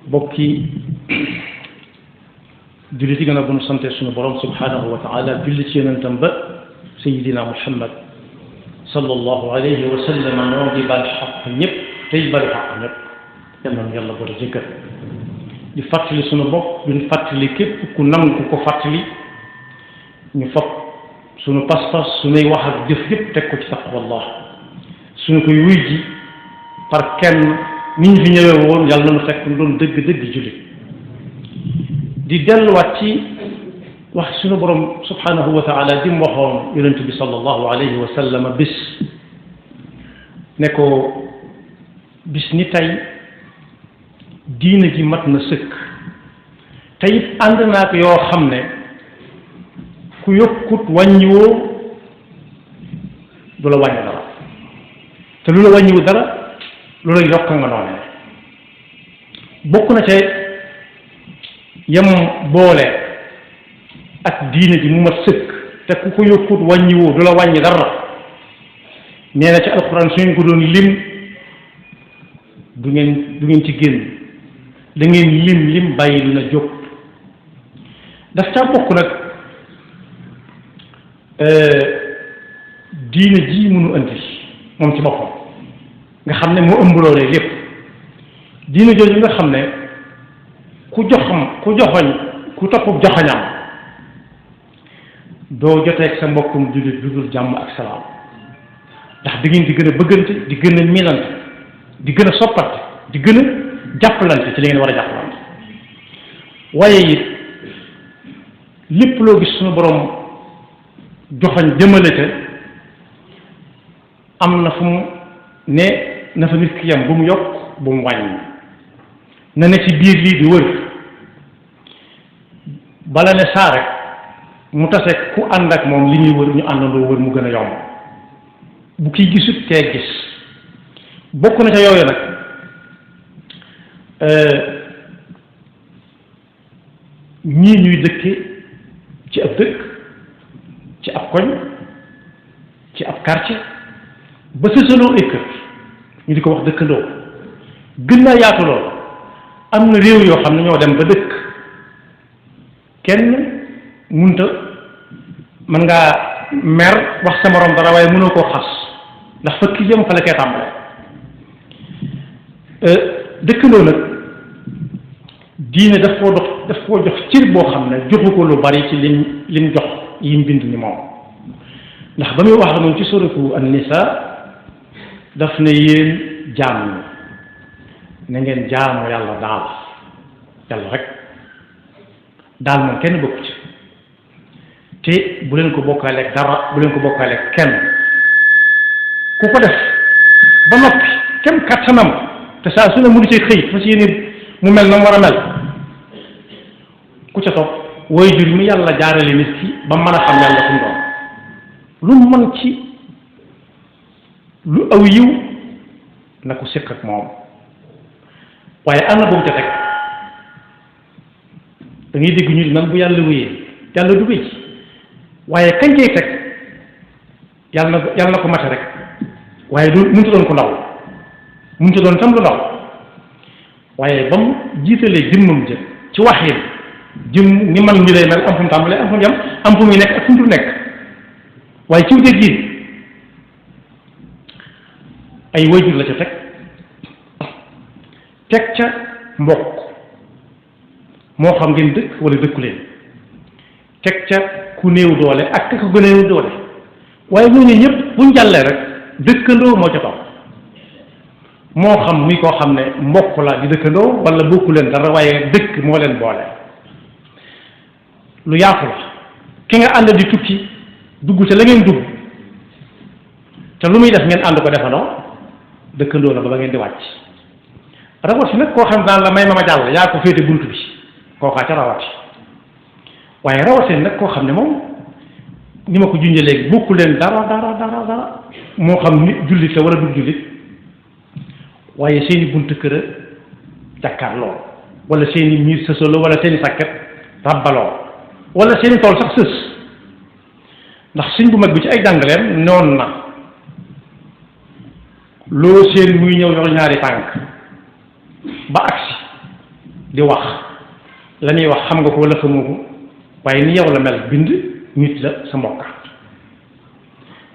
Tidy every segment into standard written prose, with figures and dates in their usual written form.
bokki jullit yi gën a bu nu sante suñu borom subhanahu wa taala julli ci yonentam ba sayidina muhammad sallallahu alayhi wa sallam noo ngi bal xaq ñëpp tey bal xaq ñëpp yal na yàlla boole jëkkër di fàttali suñu bopp duñ fàttali képp ku nangu ko fàttali ñu fab suñu pas-pas suñuy wax ak jëf yëpp teg ko ci taqwallah suñu koy wuy ji par kenn ni ñu fi ñëwee woon yàlla na nu fekk nu doon dëgg-dëgg jullit di delluwaat ci wax suñu borom subhanahu wa taala di mu waxoon yonent bi sallallahu alayhi wa sallam bis ne ko bis ni tey diina ji mat na sëkk te it ànd naa ko yoo xam ne ku yokkut wàññiwoo du la wàññi dara te lu la wàññiwu dara lu la yokk nga noone bokk na ca yam boole ak diine ji mu mat sëkk te ku ko yokkut wàññiwoo du la wàññi dara nee na ci alquran su ngeen ko doon lim du ngeen ci génn da ngeen lim bàyyi lu na jóg daf caa bokk nag diine ji mënu andi moom ci boppam nga xam ne moo ëmb loolee lépp diine jooju nga xam ne ku joxoñ ku toppub joxoñam doo joteeg sa mbokkum jullit lu dul jàmm ak salaam ndax di ngeen di gën a bëggante di gën a miinante di gën a soppante di gën a jàppalante ci li ngeen war a jàppalante waaye it lépp loo gis suñu borom joxoñ jëmale ca am na fu mu ne na fa nit ki yam bu mu yokk bu mu wàññi na ne ci biir lii di wër bala ne saa rek mu tase ku ànd ak moom li ñuy wër ñu àndandoo wër mu gën a yomb bu kiy gisut tee gis bokk na ca yooyu nag ñii ñuy dëkke ci ab dëkk ci ab koñ ci ab quartier ba sësaloo ay kër ñu di ko wax dëkkandoo gën naa yaatu lool am na réew yoo xam ne ñoo dem ba dëkk kenn munta mën ngaa mer wax sa morom dara waaye mënoo koo xas ndax fa ki jëm fa la koy tàmbale dëkkandoo nag diine daf koo jox cër boo xam ne joxu ko lu bari ci lim jox yim bind ni moom ndax ba muy wax noonu ci suratu an-Nisa daf ne yéen jaam ñi na ngeen jaamu yàlla daal yàlla rek daal moom kenn bokku ci te bu leen ko bokkaaleeg dara bu leen ko bokkaaleeg kenn ku ko def ba noppi kenn kattanam te saa su ne mu di ci xëy fa ci yéen mu mel na mu war a mel ku ca topp woy jur mi yàlla jaarale nit ki ba mën a xam yàlla fu mu doon lu mu mën ci lu aw yiw na ko séq ak moom waaye am na bu mu ca teg da ngay dégg ñu di man bu yàlla wéyee yàlla du wéy waaye kañ cay teg yàlla na ko mate rek waaye du mënut doon ko ndaw mënut doon tam lu ndaw waaye ba mu jiitalee jëmmam jë ci waxin jëm ni man mi lay mel am fu mu tàmbalee am fu mu yem am fu muy nekk ak fu mu dul nekk waaye ci dégg yi ay wayjur la ca teg ca mbokk moo xam ngeen dëkk wala dëkku leen teg ca ku néew doole ak ka ko gën a néew doole waaye ñooñu ñëpp buñ jàllee rek dëkkandoo moo ca topp moo xam muy koo xam ne mbokk la di dëkkandoo wala bokku leen dara waaye dëkk moo leen boole lu yaatu la ki nga ànd di tukki dugg ca la ngeen dugg te lu muy def ngeen ànd ko defandoo dëkkandoo la ba ngeen di wàcc rawati nag koo xam daan la may ma jàll yaa ko féete bunt bi kookaa ca rawati waaye rawati nag koo xam ne moom ni ma ko junjee léegi bokku leen dara moo xam nit jullit la wala du jullit waaye seeni bunt kër a jàkkaarloo wala seeni miir sësaloo wala seeni sàkket ràbbaloo wala seeni tool sax sës ndax sëñ bu mag bi ci ay jàngaleem noonu na loo seen muy ñëw yor ñaari tànk ba agsi di wax la ñuy wax xam nga ko wala xamoo ko waaye ni yow la mel bind nit la sa mbokk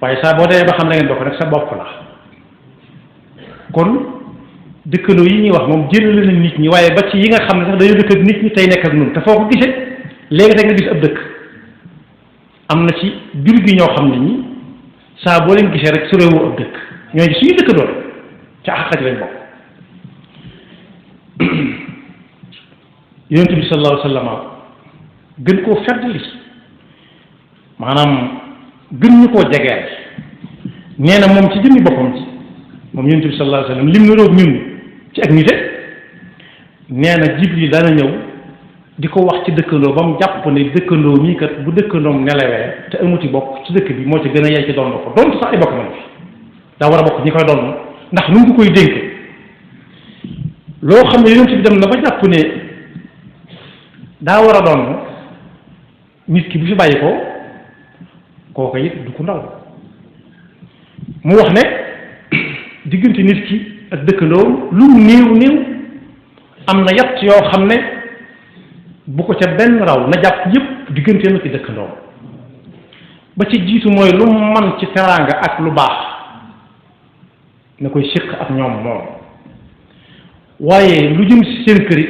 waaye saa boo demee ba xam na ngeen bokk nag sa bopp la kon dëkkandoo yi ñuy wax moom jëlale na nit ñi waaye ba ci yi nga xam ne sax dañoo dëkk ak nit ñi tey nekk ak ñun te foo ko gisee léegi rek nga gis ab dëkk am na ci jur gi ñoo xam ne ñi saa boo leen gisee rek su réewoo ab dëkk ñooñu suñu dëkkandoo ci àq ji lañ bokk yonent bi sallallahu alayhi wa sallam gën koo feddali maanaam gën ñu koo jegeel nee na moom ci jëmmi boppam ci moom yonent bi sallallahu alayhi wa sallam lim niroog ñun ci ak nite nee na Jibril daana ñëw di ko wax ci dëkkandoo ba mu jàpp ne dëkkandoo mii kat bu dëkkandoom nelawee te amuti bokk ci dëkk bi moo ci gën a yey ci doon ko donte sax ay bokk man fi daa war a bokk ñi koy doon ndax nu mu ko koy dénk loo xam ne yonent bi dem na ba jàpp ne daa war a doon nit ki bu fi bàyyi ko kooku it du ko ndaw mu wax ne diggante nit ki ak dëkkandoo lu mu néew am na yatt yoo xam ne bu ko ca benn raw na jàpp yépp diggante na ci dëkkandoo ba ci jiitu mooy lu mu man ci teraanga ak lu baax na koy séq ak ñoom moom waaye lu jëm ci seen kër yi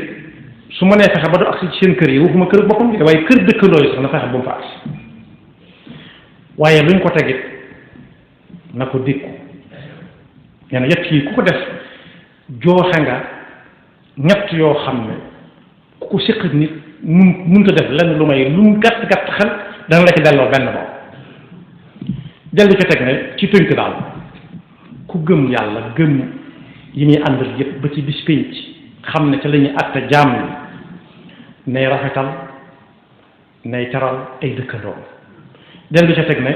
su ma nee fexe ba du agsi ci seen kër yi waxuma kër boppam gi waaye kër dëkkandoo yi sax na fexe ba mu fa agsi waaye luñ ko tegit na ko dékku nee na yett yi ku ko def jooxe nga ñett yoo xam ne ku ko séq nit mënta def lenn lu may lu mu gàtt gàtt xel dana la ci delloo benn bopp dellu ci teg ne ci tënk daal ku gëm yàlla gëm yi muy àndal yépp ba ci bis pénc xam ne ca la ñuy àtte jaam ni nay rafetal nay teral ay dëkkandoo dellu ci teg ne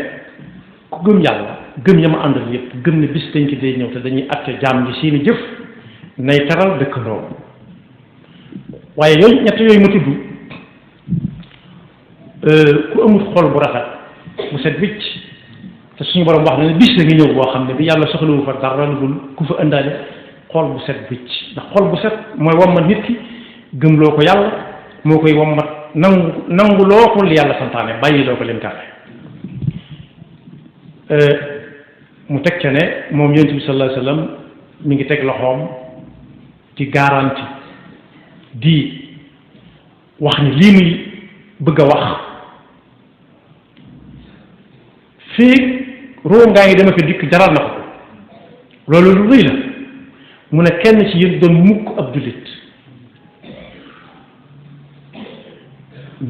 ku gëm yàlla gëm ya ma àndal yépp gëm ne bis pénc day ñëw te dañuy àtte jaam ñi seeni jëf nay teral dëkkandoo waaye yooyu ñett yooyu ma tudd ku amul xol bu rafet bu set wicc te suñu borom wax na ne bis la ngi ñëw boo xam ne bi yàlla soxlawu fa dara lu dul ku fa ëndaale xol bu set wicc ndax xol bu set mooy wommat nit ki gëmloo ko yàlla moo koy wommat nangu loo ko li yàlla santaane bàyyi loo ko lim tere mu teg ca ne moom yonent bi sallallahu alayhi wa sallam mi ngi teg loxoom ci garanti di wax ni lii muy bëgg a wax fii roo ngaa ngi dama ko dikk jaral na ko loolu lu rëy la mu ne kenn ci yéen doon mukk ab jullit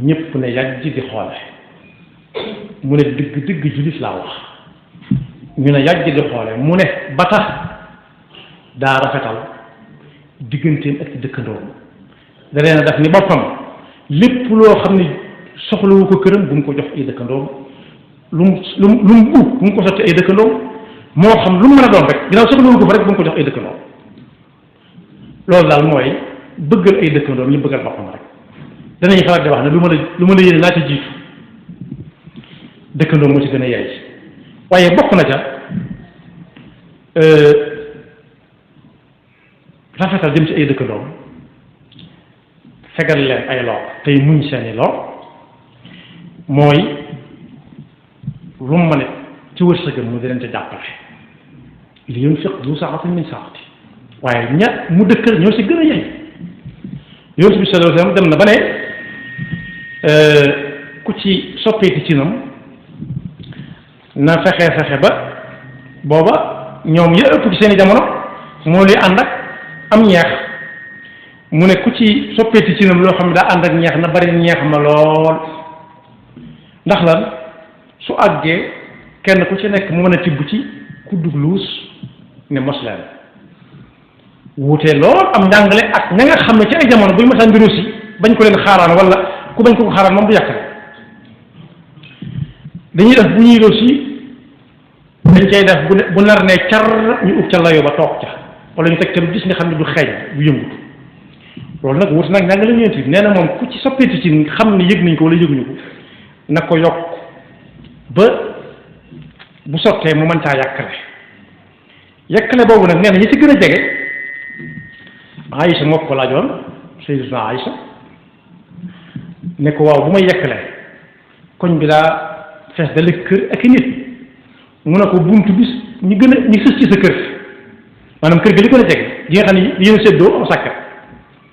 ñépp ne yàgg di xoole mu ne dëgg jullit laa wax ñu ne yàgg di xoole mu ne ba tax daa rafetal digganteem ak ci dëkkandoom da leen a def ni boppam lépp loo xam ne soxlawu ko këram bu mu ko jox ay dëkkandoom lu mu bu mu ko sotti ay dëkkandoom moo xam lu mu mën a doon rek ginnaaw soxlawu ko fa rek bu mu ko jox ay dëkkandoom loolu daal mooy bëggal ay dëkkandoom li bëggal boppam rek danañu faral di wax ne lu ma la yéene naa ci jiitu dëkkandoom moo ci gën a yaay waaye bokk na ca rafetal jëm ci ay dëkkandoom fegal leen ay lor tey muñ seeni lor mooy lu mu mën ci wërsëgam mu di leen ca jàppale li yunfiq du saatin min saati waaye mu dëkkal ñoo si gën a yey yonent bi sallallahu alayhi wa sallam dem na ba ne ku ci soppeeti ci nam na fexe ba booba ñoom ya ëpp ci seeni jamono moo luy ànd ak am ñeex mu ne ku ci soppeeti ci nam loo xam ne daa ànd ak ñeex na bari ñeex ma lool ndax lan su àggee kenn ku ci nekk mu mën a tibb ci ku dugluus ne mos leen wuute lool am njàngale ak ña nga xam ne ci ay jamono buy masaan mbiru si bañ ko leen xaaraan wala ku bañ ko xaaraan moom du yàq dañuy def bu ñuy rosi dañ cay def bu nar ne car ñu ub ca layoo ba toog ca wala ñu teg ca lu gis nga xam ne du xeeñ bu yëngut loolu nag wut nag njàngale ñeent yi nee na moom ku ci soppeeti ci xam ne yëg nañ ko wala yëguñu ko na ko yokk ba bu sottee mu mën caa yàkkale boobu nag nee na ñi ci gën a jege Aïcha moo ko laajoon Sayyidatuna Aïcha ne ko waaw bu may yekkale koñ bi daa fees dale kër ak i nit mu ne ko buntu bis ñu gën a ñu sës ci sa kër maanaam kër gi li gën a jege gi nga xam ne yéen a séddoo am sàkkat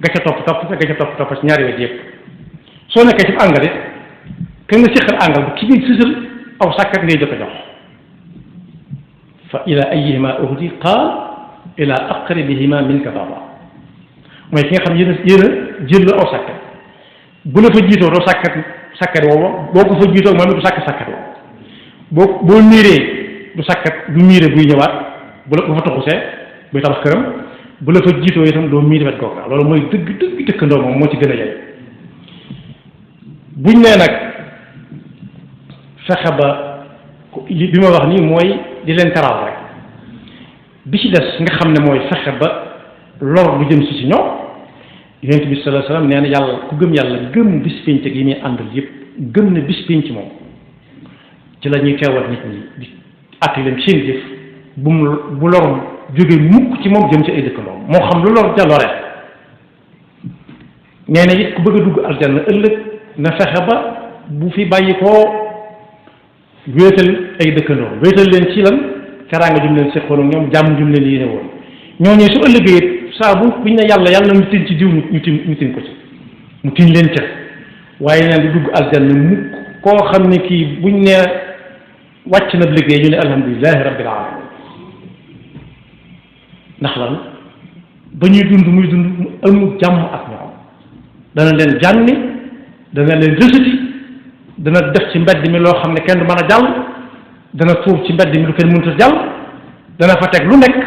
ga ca topp ci ñaari wet yëpp soo nekkee ci àngal it ka nga séqal àngal bu ki ngay sësal aw sàkkat ngay jëkk a jox fa ila ayihima uhdi qaal ila aqrabihima minka baba mooy ki nga xam yéen a jël aw sàkkat bu la fa jiitoo doo sàkkat woowu boo ko fa jiitoo moom du sàkkat woowu boo miiree du sàkkat du miire buy ñëwaat bu fa toxusee buy tabax këram bu la fa jiitoo itam doo miire wet googa loolu mooy dëgg dëkkandoo moom moo ci gën a yey buñ nee nag fexe ba bi ma wax nii mooy di leen teral rek bi ci des nga xam ne mooy fexe ba lor lu jëm si ñoom yonent bi sallallahu alayhi wasallam nee na yàlla ku gëm yàlla gëm bis pénc yi muy àndal yëpp gëm na bis pénc moom ci la ñuy teewal nit ñi di àtte leen seen jëf bu lor jóge mukk ci moom jëm ci ay dëkkandoom moo xam lu lor ja lore nee na it ku bëgg a dugg aljanna ëllëg na fexe ba bu fi bàyyi koo wéetal ay dëkkandoom wéetal leen ci lan teraanga jum leen seqoon ak ñoom jàmm jum leen yéene woon ñooñu su ëllëgee it saa buñ ne yàlla mu tin ci diw ñu tin ko ci mu tin leen ca waaye neen di dugg aljanna mukk koo xam ne kii buñ ne wàcc na liggéey ñu ne alhamdulilahi rabbil alamin ndax lan ba ñuy dund muy dund mu amul jàmm ak ñoom dana leen jànni dana leen rësati dana def ci mbedd mi loo xam ne kenn du mën a jàll dana tuur ci mbedd mi lu kenn mënut a jàll dana fa teg lu nekk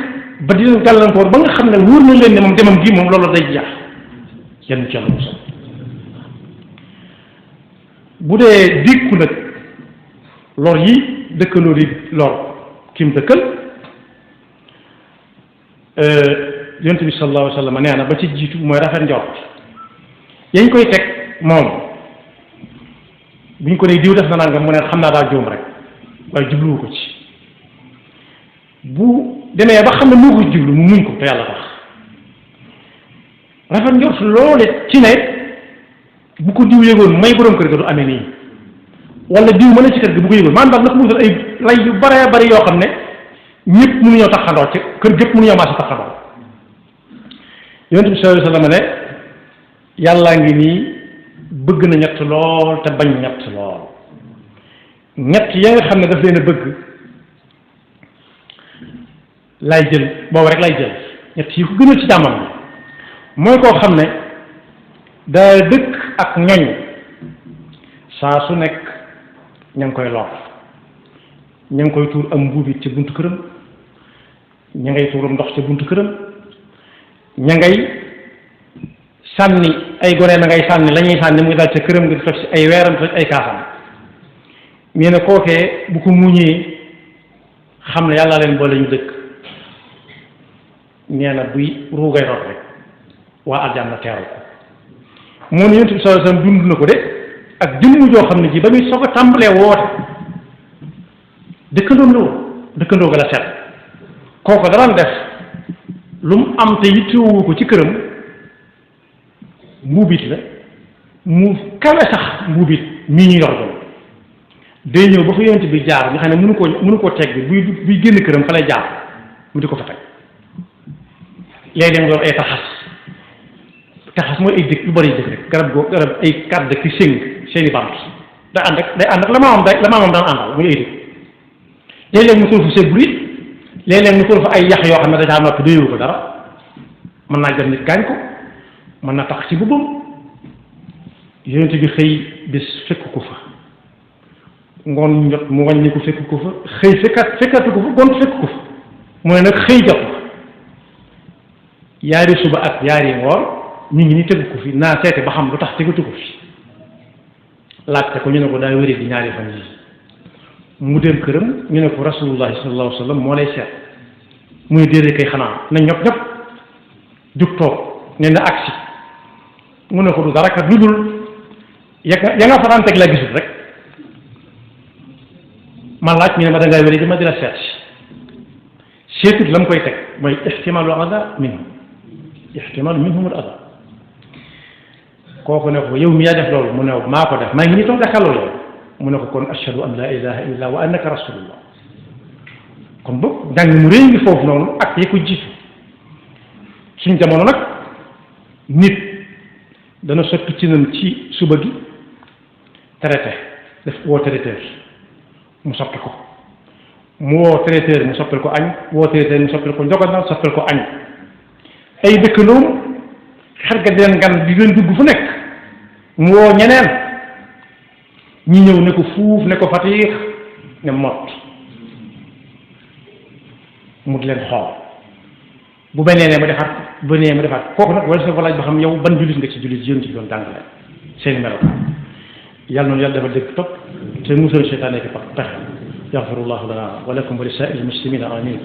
ba di leen gàllankoor ba nga xam ne wóor na leen ne moom demam gi moom loolu day jeex yenn ci yàlla musal bu dee dikku nag lor yi dëkkandoo di lor kim dëkkal yonent bi sallallahu alayhi wa sallam nee na ba ci jiitu mooy rafet njort yañ koy teg moom buñ ko ne diw def na nangam mu ne xam naa daa juum rek waaye jubluwu ko ci bu demee ba xam ne moo ko jublu mu muñ ko te yàlla tax rafet njort loole ci ne bu ko diw yëgoon may borom kër ga du amee nii wala diw mën a ci kër ga bu ko yëgoon maanaam daal na ko musal ay lay yu bare bari yoo xam ne ñëpp mënuñoo taxandoo ci kër gépp mënuñoo maasi taxandoo yonent bi sallallahu alayhi wa sallam ne yàllaa ngi nii bëgg na ñett lool te bañ ñett lool ñett ya nga xam ne daf leen a bëgg lay jël boobu rek lay jël ñett yi ko gënal ci jàmmam bi mooy koo xam ne daa dëkk ak ñoñ saa su nekk ña ngi koy lor ña ngi koy tuur am mbuubit ci buntu këram ña ngay tuuram ndox ci buntu këram ña ngay sànni ay gone na ngay sànni la ñuy sànni muy dal ca këram nga di toj ci ay weeram toj ay kaasam nee na kookee bu ko muñee xam ne yàlla leen boole ñu dëkk nee na buy ruugay rot rek waa aljanna teeral ko moo ne yonent bi sallallahu alayhi wasallam dund na ko de ak jëmm joo xam ne ji ba muy soog a tàmbalee woote dëkkandoom la woon dëkkandoo ga la seet kooku daraan def lu mu am te yittewu ko ci këram mbuubit la mu kawe sax mbuubit mii ñu yor doon day ñëw ba fa yonent bi jaar nga xam ne mënu koo teg bi buy génn këram fa lay jaar mu di ko fa teg léeg-léeg mu doon ay taxas mooy ay dëkk yu bari dëkk rek garab ay kàdd ki seeni bant day ànd ak la maamam daan àndal muy ay dëkk léeg-léeg mu tuur fa sebrit léeg-léeg mu tuur fa ay yax yoo xam ne dajaa noppi doyewu ko dara mën naa jëm nit gaañ ko mën na tax ci bubbam yonent bi xëy bis fekk ko fa ngoon njot mu wàññi ko fekk ko fa xëy fekkatu ko fa gont fekk ko fa mu ne nag xëy jot yaari suba ak yaari ngoor ñu ngi ni tegu ko fi naa seete ba xam lu tax tegatu ko fi laajte ko ñu ne ko daa wéré di ñaari fan yi mu dem këram ñu ne ko rasulullahi sallallahu alayhi wa sallam moo lay seet muy déedéet kay xanaa na ñop ñop jug toog ne na agsi mu ne ko du dara kat lu dul ya nga fa daan teg laa gisul rek ma laaj ñu ne ma da ngaa wéré di ma di la seet seetut la mu koy teg mooy ihtimaalu ada minhum ihtimaalu minhum al ada kooku ne ko yow mi yaa def loolu mu ne maa ko def maa ngi nii toog jàkkaarloo yow mu ne ko kon ashhadu an la ilaha illa wa annaka rasulullah kon boog njàng mu réy ngi foofu noonu ak yi ko jiitu suñ jamono nag nit dana sotti ci nam ci suba gi traité def woo traiteur mu soppi ko mu woo traiteur mu soppil ko añ woo traiteur mu soppil ko njogonal soppil ko añ ay dëkkandoom xel ga den ngan di leen dugg fu nekk mu woo ñeneen ñi ñëw ne ko fuuf ne ko fatiix ne mott mu di leen xool bu benee ma defaat bu benee ma defaat kooku nag wala sa fa laaj ba xam yow ban jullit nga ci jullit yéen ci doon jàngale seen melokaan yàlla noonu yàlla dafa dégg topp te musal seytaane ki pexe yaxfirullahu lana wa lakum wa li saa'iril muslimina amin